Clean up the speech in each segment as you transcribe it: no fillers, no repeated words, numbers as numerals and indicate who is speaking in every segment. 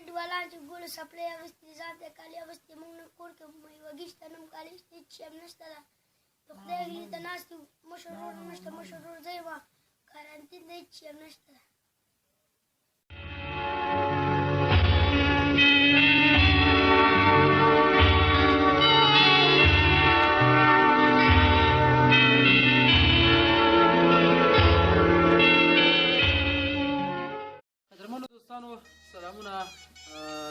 Speaker 1: انډیوالان چې ګلو څپلۍ اغوستي دي، ځان ته یې کالي اغوستي، موږ نه کور کې وږي شته، نه هم کالي شته، هېڅ شی هم نشته ده. د خدای هیلې ته ناست یو، مشر ورور نشته، مشر ورور زه یم، قرنطین دی، هېڅ شی هم نشته ده.
Speaker 2: قدرمنو دوستانو سلامونه،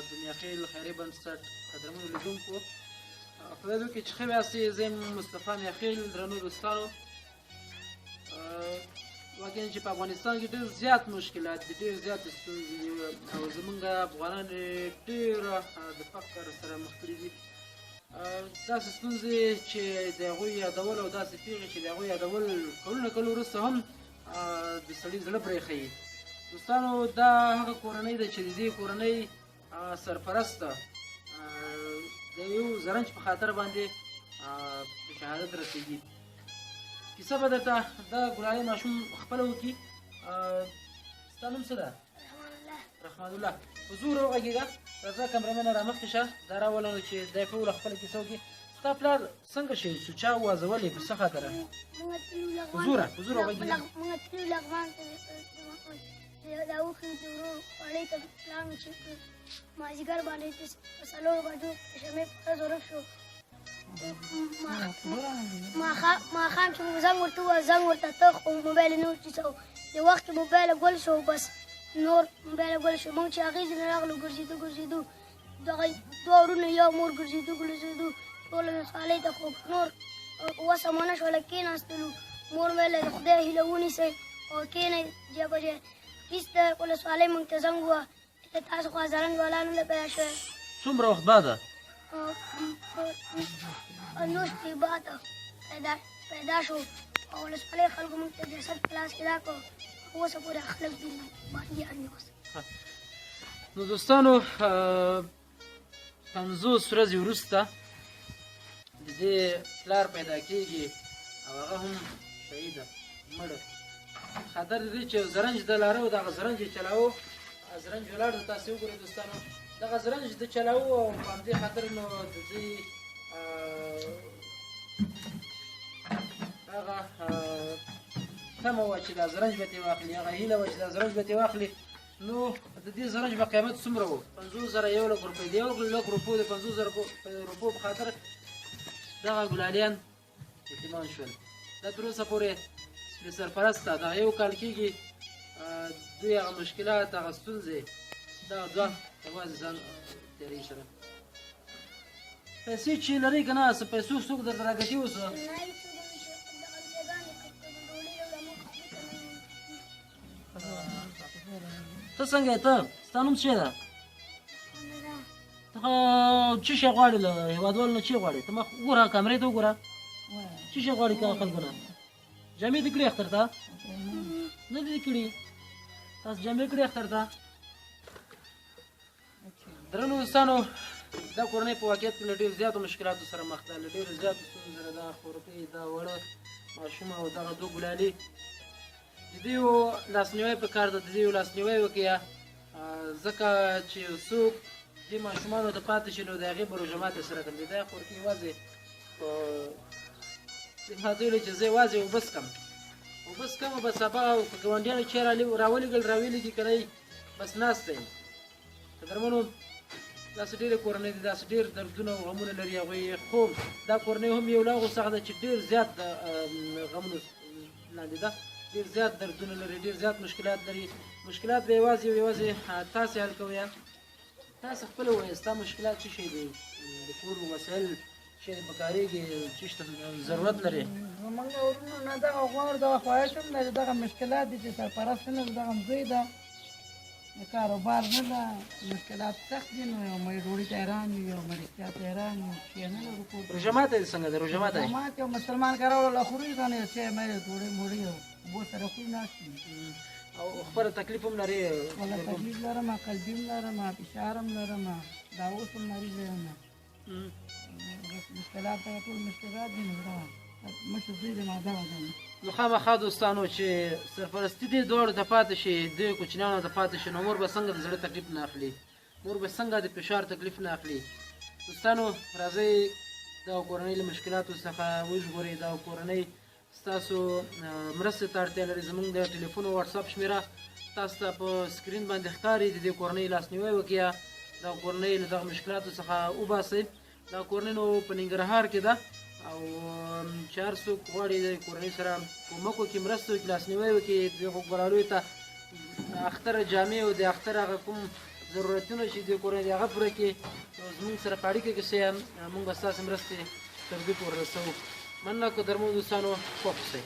Speaker 2: د میاخیل خیري بنسټ قدرمنو لیدونکو، خدای دې وکړي چې ښه یاستئ. زه یم مصطفی میاخیل. درنو دوستانو، واقعا چې په افغانستان کې ډېر زیات مشکلات دي، ډېر زیات ستونزې دي او زمونږ افغانان ډېر د فقر سره مخ کړي دي. داسې ستونزې چې د هغوی یادول او داسې پېښې چې د هغوی یادول کلونه کلونه وروسته هم د سړي زړه پرې ښیي. دوستانو، دا هغه کورنۍ ده چې د دې کورنۍ سرپرسته د یو زرنج په خاطر باندې په شهادت رسېږي. کیسه به درته دا ګلالۍ ماشوم خپله وکړي. ستا نوم څه ده؟ رحمان الله. په زوره وغږېږه، راځه کمرمنه رامخکې شه، دا راوله نو چې دی ټوله خپله کیسه وکړي. ستا پلار څنګه شهید شو؟ چا وازولې؟ په څه خاطر؟ په زوره، په زوره وغږېږه.
Speaker 1: موږ تلو لغمان ته، د اوښي د ورور خولۍ ته پلان چې مازدیګر باندې په 4 بجو شمې په ورځ ورک شو. ماښام چې موږ زنګ ورته ووایه، زنګ ورته ته خو موبایل نه و چیڅو. یو وخت چې موبایل ګل شو، بس نور موبایل ګل شو. موږ چې هغې ځینې راغلو، ګرځېدو ګرځېدو، دغه دوه ورونه یو مور ګرځېدو ګرځېدو ټوله ولسوالۍ ته، خو نور وسه مو نه شوله، کېناستلو. مور ویل د خدای هیله ونیسئ او کښېنئ ځای په ځای. هېڅ د ولسوالۍ موږ ته زنګ ووهه چې تاسو خو زرنج والا نه دی پیدا شوی.
Speaker 2: څومره وخت بعد؟
Speaker 1: 50 شپې بعد پیدا شو او ولسوالۍ خلکو موږ ته جسد په لاس کې راکړ. اوسه پورې خلک دي باندې اوس.
Speaker 2: نو دوستانو، 50 ورځې وروسته د دې پلار پیدا کېږي او هغه هم شهید مړ. خاطر د دې چې زرنج د لاره او دغه زرنج یې چلاوه، زرنج ولاړ دی، تاسې وګورئ دوستانو، دغه زرنج د چلاوه او په همدې خاطر نو د دې هغه تمه وه چې دا زرنج به ترې واخلي، هغه هیله وه چې دا زرنج به ترې واخلي. نو د دې زرنج به قیمت څومره و؟ 50,000، 1 لک روپۍ. د 1 لک روپو، د 50,000 روپو په خاطر دغه ګلالیان یتیمان شول. دا تر اوسه پورې بې سرپرسته دا یو کال کېږي. دوی هغه مشکلات، هغه ستونزې دا دوه یوازې ځان تېروي. سره پیسې چې لرئ که نه، څه پیسو څوک درته راګټي اوس؟ ته څنګه یې؟ ته ستا نوم څه ده؟ ته څه شی غواړې له هېوادوالو نه؟ څه غواړې؟ ته مخ وګوره، کمرې ته وګوره، څه شی غواړې که خلکو نه؟ جامې دې کړې اختر ته؟ نه دې کړي؟ تاسو جامې کړې اختر ته؟ درنو دوستانو، دا کورنۍ په واقعیت کې له ډېرو زیاتو مشکلاتو سره مخ ده، له ډېرو زیاتو ستونزو سره. دا خورکۍ، دا وړه ماشومه او دغه دوه ګلالي، د دې لاسنیوی په کار ده، د دې لاسنیوی وکړي، ځکه چې یو څوک دې ماشومانو ته پاتې شي نو د هغې به روژه ماتې سره کوي. دا خورکۍ یوازې په ماته ویلي چې زه یوازې اوبه څښم، اوبه څښم، بس سبا که ګاونډیانو چای راولېږل راولېږي، که نه بس ناست یم. قدرمنو، داسې ډېرې کورنۍ دي، داسې ډېر دردونه او غمونه لري هغوی، خو دا کورنۍ هم یو له هغو څخه ده چې ډېر زیات د غمونو لاندې ده، ډېر زیات دردونه لري، ډېر زیات مشکلات لري. مشکلات به یوازې او یوازې تاسې حل کوئ. تاسې خپله ووایئ، ستا مشکلات څه شی دي؟ د کور وسایل چې پکارېږي، څه شي ته ضرورت لري؟
Speaker 3: زمونږ ورونو نه دغه غواړو، دغه خواهش هم ده، دغه مشکلات دي چې سرپرست نه، دغه زوی ده، د کاروبار نه ده، مشکلات سخت دي. نو یو مې ډوډۍ ته حیران یو، یو مې رښتیا ته حیران یو، چې نه لرو کور.
Speaker 2: روژه ماته دې څنګه ده؟ روژه ماته؟
Speaker 3: ماته یو مسلمان کراوړه له خوري که نه، یو چای مې ډوډۍ موډۍ او اوبو سره خوري ناست.
Speaker 2: او خپله تکلیف هم لرې؟
Speaker 3: خپله تکلیف لرم، قلبي هم لرم، فشار هم لرم، دا اوس هم مریض یم. بس مشکلات دغه ټول مشکلات دي. نو دا مشر زوی دی ما دغه دی.
Speaker 2: نو خامخا دوستانو، چې سرپرستي دې دواړو ته پاتې شي، دې کوچنیانو ته پاتې شي، نو مور به څنګه د زړه تکلیف نه اخلي؟ مور به څنګه د فشار تکلیف نه اخلي. دوستانو راځئ دا کورنۍ له مشکلاتو څخه وژغورئ. دا کورنۍ ستاسو مرستې ته اړتیا لري. زموږ د ټلیفون او واتساپ شمېره تاسو ته په سکرین باندې ښکاري. د دې کورنۍ لاسنیوی وکړئ، دا کورنۍ له دغه مشکلاتو څخه وباسئ. دا کورنۍ نو په ننګرهار کې ده او چې هر څوک غواړي د کورنۍ سره کومک وکړي، مرسته وکړي، لاسنیوی وکړي، دغو ګلالیو ته اختر جامې او د اختر هغه کوم ضرورتونه چې د کورنۍ د هغه پوره کړي، نو زموږ سره په اړیکه کې شئ، موږ به ستاسې مرستې تر دوی پورې رسوو. مننه قدرمنو دوستانو، خوښ اوسئ.